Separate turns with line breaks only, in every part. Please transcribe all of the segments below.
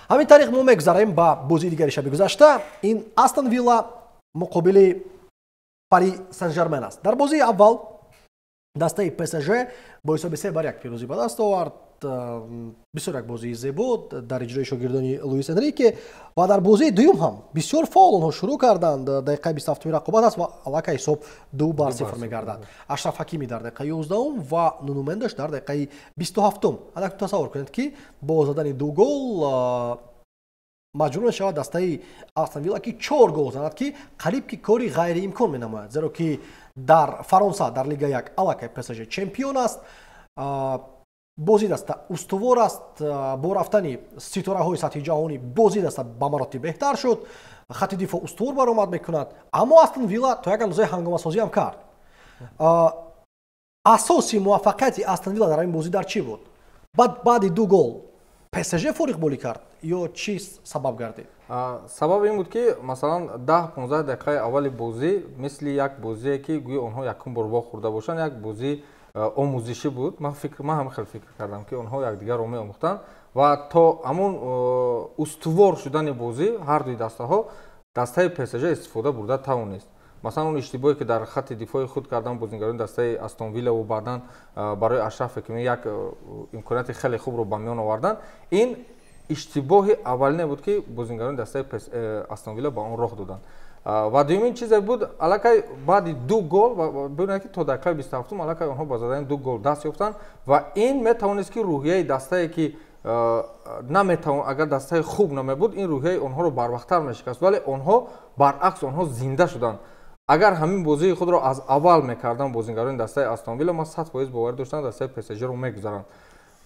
Ҳамин тариқ мо мегузарем ба бозии дигари шаби гузашта. Ин Астон Вилла муқобили Пари Сен-Жермен аст. Дар бозии аввал дастаи ПСЖ бо ҳисоби 3-1 пирӯзӣ ба даст овард. Бисёр як бозии зебо дар иҷрои шогирдони Луис Энрике ва дар бозии дуюм ҳам бисёр фаъол онҳо шурӯъ карданд. Дақиқаи 27-уми рақобат аст ва аллакай ҳисоб 2-0 мегардад. Ашраф Ҳакими дар дақиқаи 11 ва Нуну Мендеш дар дақиқаи 27-ум. Аллакай тасаввур кунед, ки бо задани ду гол маҷбур мешавад дастаи Астон Вилла, ки чор гол занад, ки қариб ки кори ғайриимкон менамояд, зеро ки дар Фаронса, дар Лига 1 аллакай ПСЖ чемпион аст. Бозии даста устувор аст. Бо рафтани ситораҳои сатҳи ҷаҳонӣ бозии даста ба маротиб беҳтар шуд, хатти дифоъ устувор баромад мекунад. Аммо Астон Вилла то як андозаи ҳангомасозӣ ҳам кард. Асоси муваффақияти Астон Вилла дар ин бозӣ дар чӣ буд? Баъди ду гол ПСЖ фориғболӣ кард ё чӣ сабаб гардид?
Сабаб ин буд, ки масалан 10-15 дақиқаи аввали бозӣ мисли як бозие, ки гӯё онҳо якум бор вохӯрда бошанд, як бозии омӯзишӣ буд. Ман ҳам хеле фикр кардам, ки онҳо якдигарро меомӯхтанд ва то ҳамун устувор шудани бозӣ ҳар дуи дастаҳо дастаи ПСЖ истифода бурда тавонист. Масалан, он иштибоҳе, ки дар хатти дифои худ кардан бозингарони дастаи Астон Вилла баъдан барои Ашраф Ҳакими як имконияти хеле хубро ба миён овардан, ин иштибоҳи аввалине буд, ки бозингарони дастаи Астон Вилла ба он роҳ доданд. Ва дуюмин чизе буд, аллакай баъди ду гол, бибинед, ки то дақиқаи 27-ум аллакай онҳо ба задани ду гол даст ёфтанд ва ин метавонист, ки рӯҳияи дастае, ки наметавон, агар дастаи хуб намебуд, ин рӯҳияи онҳоро барвақттар мешикаст, вале онҳо баръакс, онҳо зинда шуданд. Агар ҳамин бозии худро аз аввал мекарданд бозингарони дастаи Астон Вилла, ман 100% боварӣ доштам, дастаи ПСЖ-ро мегузаранд.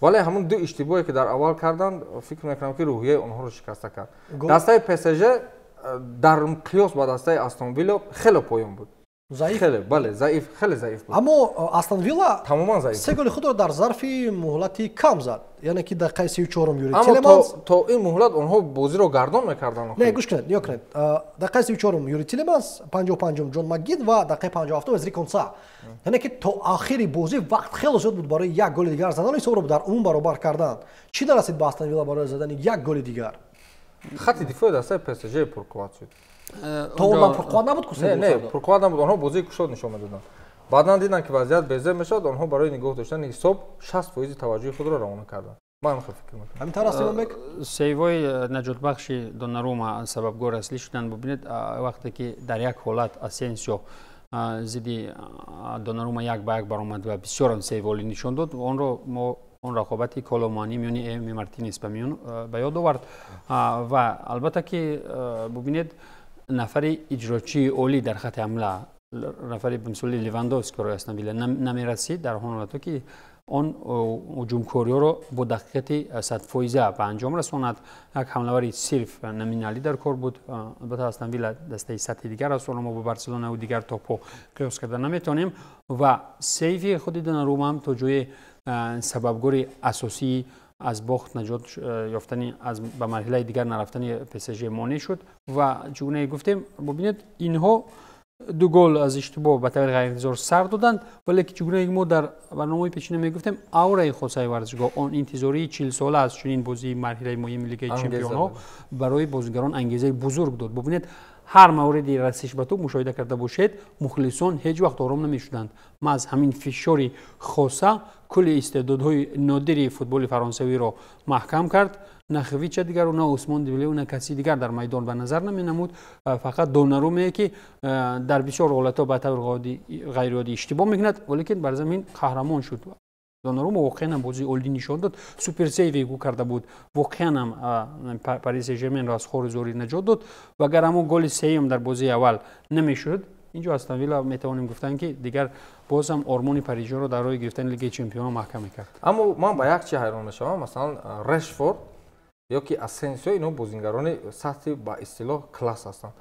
Вале ҳамун ду иштибоҳе, ки дар аввал карданд, фикр мекунам, ки рӯҳияи онҳоро шикаста кард. Дастаи ПСЖ дар қиёс ба дастаи Астон Вилла хеле поён буд.
Заиф.
Хеле, бале, заиф, хеле заиф буд.
Аммо Астон Вилла
тамоман заиф.
Се голи худро дар зарфи муҳлати кам зад, яъне ки дақиқаи 34-ум Юри
Аммо
Тилеманс.
То ин муҳлат онҳо бозиро гардон мекарданд.
Не, гӯш кунед, нигоҳ кунед: дақиқаи 34-ум Юри Тилеманс, 55-ум Ҷон Макгин ва дақиқаи 57-ум Эзри Конса. Яъне ки то охири бозӣ вақт хеле зиёд буд барои як голи дигар задан, ҳисобро дар умум баробар кардан. Чӣ нарасид ба Астон Вилла барои задани як голи дигар?
Хатти дифои дастаи ПСЖ пурқувват шуд.
То он дам пурқувват набуд ку?
Не, не, пурқувват набуд. Онҳо бозии кушод нишон медоданд. Баъдан диданд, ки вазъият безеб мешавад, онҳо барои нигоҳ доштани ҳисоб 60% таваҷҷӯҳи худро равона карданд. Ман хел фикр мекунам.
Ҳамин тавр аст, Имомбек?
Сейвои наҷотбахши Донарума сабабгор аслӣ шуданд. Бубинед, вақте ки дар як ҳолат Асенсио зидди Донарума як ба як баромад ва бисёрам сейв олӣ нишон дод, онро мо он рақобати Коло Муани миёни Эми Мартинес ба миён ба ёд овард. Ва албатта ки, бубинед, нафари иҷрочии олӣ дар хати ҳамла, нафари мисоли Левандовскиро Астон Вилла намерасид дар он ҳолато, ки он ҳуҷумкориҳоро бо дақиқати 100-фоиза ба анҷом расонад. Як ҳамлавари сирф номиналӣ дар кор буд. Албатта, Астон Вилла дастаи сатҳи дигар аст, онро мо бо Барселонаву дигар топҳо қиёс карда наметавонем. Ва сейфи худи Донарума ҳам то ҷое сабабгори асосии аз бохт наҷот ёфтани, аз ба марҳилаи дигар нарафтани ПСЖ монеъ шуд. Ва чӣ гунае гуфтем, бубинед, инҳо ду гол аз иштибоҳ ба таври ғайриинтизор сар доданд, вале ки чӣ гунае мо дар барномаи пешина мегуфтем, аураи хосаи варзишгоҳ, он интизории 40-сола аз чунин бозии марҳилаи муҳими Лигаи Чемпионҳо барои бозигарон ангезаи бузург дод. Бубинед, ҳар мавриди расиш ба тӯб, мушоҳида карда бошед, мухлисон ҳеҷ вақт ором намешуданд. Маҳз ҳамин фишори хоса кулли истеъдодҳои нодири футболи фаронсавиро маҳкам кард. На Хвича дигару, на Усмон Дембелеу, на каси дигар дар майдон ба назар наменамуд, фақат Донарумее, ки дар бисёр ҳолатҳо ба таври ғайриоддӣ иштибоҳ мекунад, валекин бар замин қаҳрамон шуд. Донарума воқеан ҳам бозии олӣ нишон дод, суперсейве ӯ карда буд, воқеан ҳам Пари Сен-Жерменро аз хору зорӣ наҷот дод. Ва агар ҳамон голи сеюм дар бозии аввал намешуд, инҷо Астон Вилла, метавонем гуфтан, ки дигар боз ҳам ормони парижиёнро дар роҳи гирифтани Лигаи Чемпионҳо маҳкам мекард.
Аммо ман ба як чи ҳайрон мешавам. Масалан, Решфорд ё ки Асенсио, инҳо бозингарони сатҳи ба истилоҳ класс ҳастанд.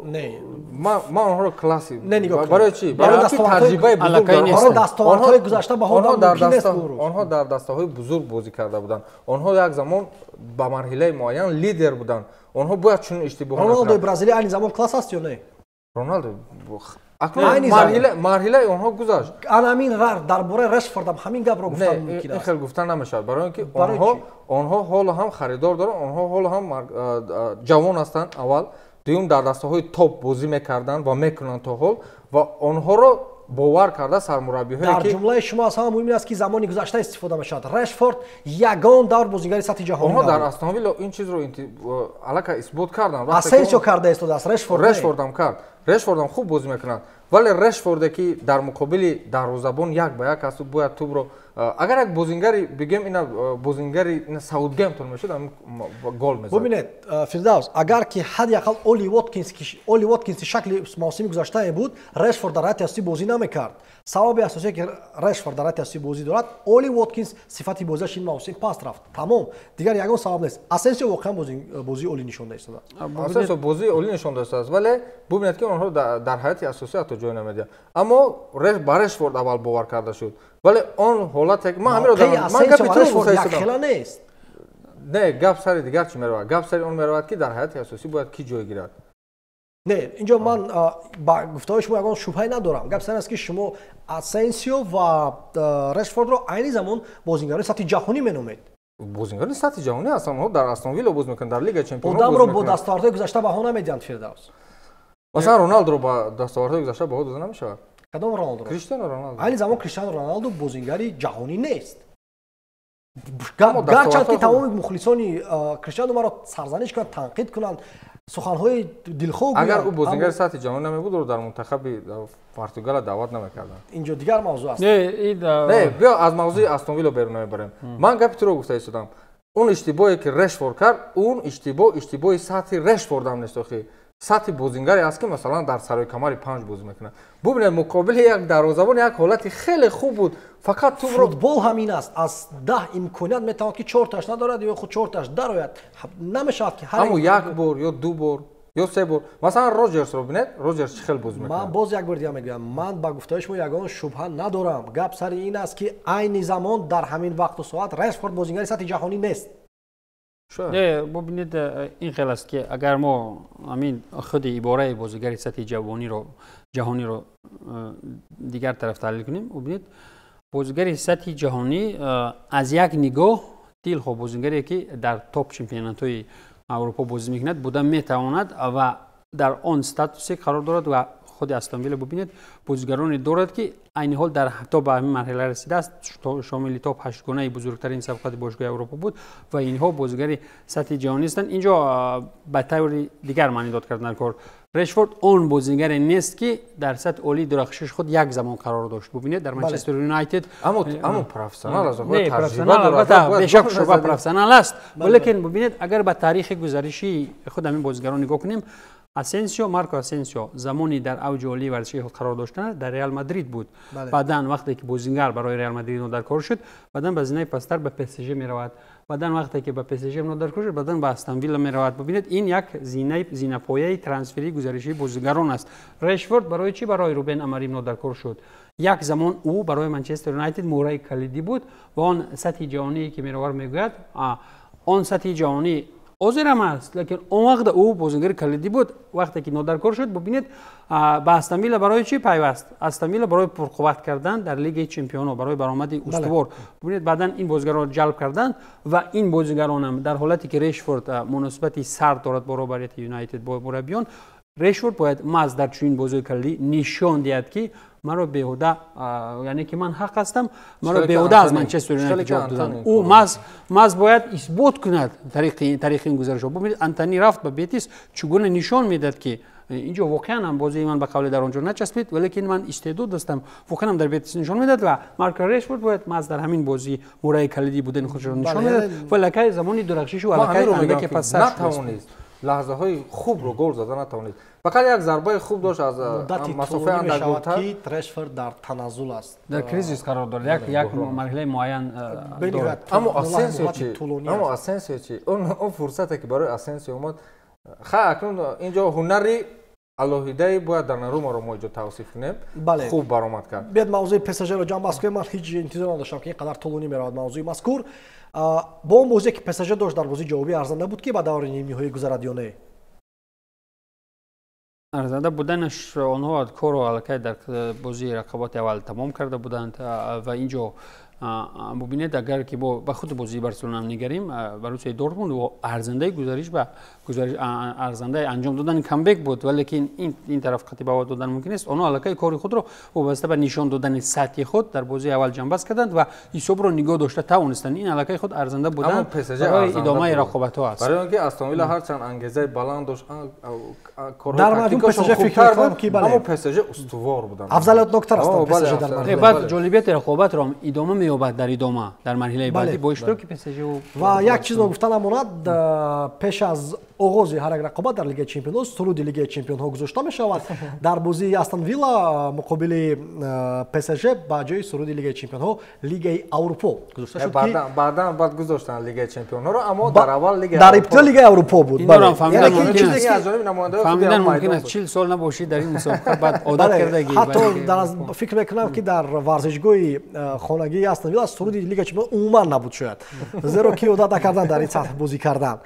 Не.
Ман онҳоро класси
Не, нигоҳ.
Барои чӣ? Барои таҷрибаи бузург.
Дастовардҳои гузашта баҳо
Онҳо дар дастаҳои бузург бозӣ карда буданд, онҳо як замон ба марҳилаи муайян лидер буданд, онҳо бояд чунин иштибоҳ
Роналдои Бразилия айни замон класс аст ё не?
Роналдо Акнун марҳилаи онҳо гузашт.
Анамин дар бораи Решфордам ҳамин гапро гуфтан мумкин
аст. Ин хел гуфтан намешавад, барои ин ки онҳо ҳоло ҳам харидор доранд, онҳо ҳоло ҳам ҷавон ҳастанд аввал, дуюм дар дастаҳои топ бозӣ мекарданд ва мекунанд то ҳол ва онҳоро бовар карда сармураббиҳое
ки дар ҷумлаи шумо аз ҳама муҳим ин аст ки замони гузашта истифода мешавад. Решфорд ягон давр бозигари сатҳи ҷаҳонӣ
онҳо дар Астон Вилла ин чизро аллакай исбот карданд.
Асенсио карда истодааст, Решфорд
Решфордам кард. Решфордам хуб бозӣ мекунад, вале Решфорде ки дар муқобили дарвозабон як ба як аст, бояд тӯбро агар як бозингари бигем ина бозингари ина Саутгемптон мешуд, гол мезад.
Бубинед, Фирдавс, агар ки ҳадди ақал Оли Воткинси шакли мавсими гузаштае буд, Решфорд дар ҳайати асосӣ бозӣ намекард. Сабаби асосие ки Решфорд дар ҳайати асосӣ бозӣ дорад, Оли Воткинс сифати бозиаш ин мавсим паст рафт. Тамом, дигар ягон сабаб нест. Асенсио воқеан бозии олӣ нишон истодааст.
Асенсио бозии олӣ нишон додааст, вале бубинед ки онҳо дар ҳайати асосӣ ҳатто ҷой намедиҳанд. Аммо ба Решфорд аввал бовар карда шуд. Вале он ҳолате ман ҳаминро ман гапи туро гуфта
истодам. Нест.
Не, гап сари дигар чӣ меравад? Гап сари он меравад ки дар ҳайати асосӣ бояд кӣ ҷой гирад.
Не, инҷо ман ба гуфтаҳои шумо ягон шубҳае надорам. Гап сари аст ки шумо Асенсио ва Решфордро айни замон бозингарони сатҳи ҷаҳонӣ меномед.
Бозингарони сатҳи ҷаҳонӣ ҳастанд, онҳо дар Астон Вилла бозӣ мекунанд, дар Лигаи Чемпионҳо бозӣ
мекунанд. Одамро бо дастовардҳои гузашта баҳо намедиҳанд, Фирдавс.
Масалан, Роналдуро ба дастовардҳои гузашта баҳо дода намешавад.
Кадом Роналдуро?
Криштиану Роналду.
Айни замон Криштиану Роналду бозингари ҷаҳонӣ нест. Гарчанд ки тамоми мухлисони Криштиану маро сарзаниш кунанд, танқид кунанд, суханҳои дилхоҳ гӯянд.
Агар ӯ бозингари сатҳи ҷаҳонӣ намебуд, ӯро дар мунтахаби Португалия даъват намекарданд.
Инҷо дигар мавзӯъ аст.
Не, биё аз мавзӯи Астон Вилла берун намебарем. Ман гапи туро гуфта истодам. Он иштибоҳе ки Решфорд кард, он иштибоҳ иштибоҳи сатҳи Решфордам нест охи. Сатҳи бозингаре аст ки масалан дар сарои камари 5 бозӣ мекунад. Бубинед, муқобили як дарвозабон як ҳолати хеле хуб буд. Фақат тӯбро
футбол ҳамин аст. Аз 10 имконият метавонад ки 4таш надорад ё худ 4таш дарояд. Намешавад ки ҳар
аммо як бор ё ду бор ё се бор. Масалан Роҷерсро бинед, Роҷерс чӣ хел бозӣ мекунад.
Ман боз як бор дигар мегӯям, ман ба гуфтаҳои шумо ягон шубҳа надорам. Гап сари ин аст ки айни замон дар ҳамин вақту соат Решфорд бозингари сатҳи ҷаҳонӣ нест.
Не, бубинед, ин хел аст ки агар мо ҳамин худи ибораи бозигари сатҳи ҷаҳониро дигар тараф таҳлил кунем, бубинед, бозигари сатҳи ҷаҳонӣ аз як нигоҳ дилхоҳ бозигаре ки дар топ чемпионатҳои Аврупо бозӣ мекунад буда метавонад ва дар он статусе қарор дорад ва худи Астон Вилла бубинед бозигароне дорад ки айни ҳол дар то ба ҳамин марҳила расидааст, шомили топ ҳаштгонаи бузургтарин сабқати бошгоҳи Аврупо буд ва инҳо бозигари сатҳи ҷаҳонӣ ҳастанд. Инҷо ба таври дигар маъни дод кардан кор. Решфорд он бозигаре нест ки дар сатҳи олии дурахшиши худ як замон қарор дошт. Бубинед, дар Манчестер Юнайтед
аммо профессионал аст,
не профессионал, албатта бешак шуба профессионал аст, валекин бубинед агар ба таърихи гузариши худ ҳамин бозигарон нигоҳ кунем, Асенсио, Марко Асенсио замони дар авҷи олии варзишии худ қарор доштан дар Реал Мадрид буд. Баъдан вақте ки бозингар барои Реал Мадрид нодаркор шуд, баъдан ба зинаи пасттар ба ПСЖ меравад. Баъдан вақте ки ба ПСЖ нодаркор шуд, баъдан ба Астон Вилла меравад. Бубинед, ин як зинапояи трансферии гузаришии бозигарон аст. Решфорд барои чӣ барои Рубен Амарим нодаркор шуд? Як замон ӯ барои Манчестер Юнайтед муҳраи калидӣ буд ва он сатҳи ҷаҳоние ки Мировар мегӯяд, он сатҳи ҷаҳонӣ ҳозирам аст, лекин он вақт ӯ бозигари калидӣ буд. Вақте ки нодаркор шуд, бубинед, ба Астон Вилла барои чӣ пайваст? Астон Вилла барои пурқувват кардан дар Лигаи Чемпионҳо, барои баромади устувор. Бубинед, баъдан ин бозигарро ҷалб карданд ва ин бозигаронам дар ҳолате ки Решфорд муносибати сард дорад бо роҳбарияти Юнайтед, бо мураббиён, Решфорд бояд маҳз дар чунин бозиҳои калидӣ нишон диҳад ки маро беҳуда, яъне ки ман ҳақ ҳастам, маро беҳуда аз Манчестер Юнайтед ҷавоб доданд. Ӯ маҳз бояд исбот кунад тариқи ин гузаришҳо. Бубинед, Антони рафт ба Бетис, чӣ гуна нишон медиҳад ки инҷо воқеан ҳам бозии ман ба қавле дар он ҷо начаспид, валекин ман истеъдод дастам, воқеан ҳам дар Бетис нишон медиҳад ва Марко Решфорд бояд маҳз дар ҳамин бозӣ муҳраи калидӣ будани худро нишон медиҳад ва аллакай замони дурахшишу аллакай андаке пасттар
натавонист лаҳзаҳои хубро гол зада натавонист. Фақат як зарбаи хуб дошт аз масофаи андак
ки Решфорд дар таназзул аст,
дар кризис қарор дорад, як марҳилаи муайян дорад.
Аммо Асенсио чӣ? Аммо Асенсио чӣ? Он фурсате ки барои Асенсио омад, ха акнун инҷо ҳунари алоҳидае бояд дар Румаро мо инҷо тавсиф кунем, хуб баромад кард.
Биёд мавзӯи ПСЖ-ро ҷамъбаст кунем. Ман ҳеҷ интизор надоштам ки ин қадар тӯлонӣ меравад мавзӯи мазкур. Бо он бозие ки ПСЖ дошт дар бозии ҷавобӣ арзанда буд ки ба даври нимниҳоӣ гузарад ё не?
Арзанда буданаш, онҳо корро аллакай дар бозии рақобати аввал тамом карда буданд. Ва инҷо бубинед, агар ки ба худи бозии Барселона нигарим, Боруссияи Дортмунд арзандаи гузариш ба арзандаи анҷом додани камбек буд, валекин ин тараф қатъи баҳо додан мумкин нест. Онҳо аллакай кори худро вобаста ба нишон додани сатҳи худ дар бозии аввал ҷамъбаст карданд ва ҳисобро нигоҳ дошта тавонистанд. Ин аллакай худ арзанда будан барои идомаи рақобатҳо аст.
Барои он ки Астон Вилла ҳарчанд ангезаи баланд дошт,
дар маҷмӯъ ПСЖ фикр мекунам, ки бале,
аммо ПСЖ устувор буданд.
Афзалиятноктар ҳастанд ПСЖ дар марҳилаи.
Баъд ҷолибияти рақобатро идома меёбад дар идома, дар марҳилаи баъдӣ, бо иштироки ПСЖ.
Ва як чиз ногуфта намонад: пеш аз оғози ҳар як рақобат дар Лигаи чемпионҳо суруди Лигаи чемпионҳо гузошта мешавад. Дар бозии Астон Вилла муқобили ПСЖ ба ҷои суруди Лигаи чемпионҳо Лигаи Аврупо гузошта шуд.
Баъдан баъд гузоштанд Лигаи чемпионҳоро, аммо дар аввал лига
дар ибтидо Лигаи Аврупо буд.
Фаҳмидан мумкин аст, 40 сол набошӣ дар ин мусобиқа, баъд одат кардагӣ.
Ҳатто фикр мекунам, ки дар варзишгоҳи хонагии Астон Вилла суруди Лигаи чемпионҳо умуман набуд шояд, зеро ки одат накардан дар ин сатҳ бозӣ кардан.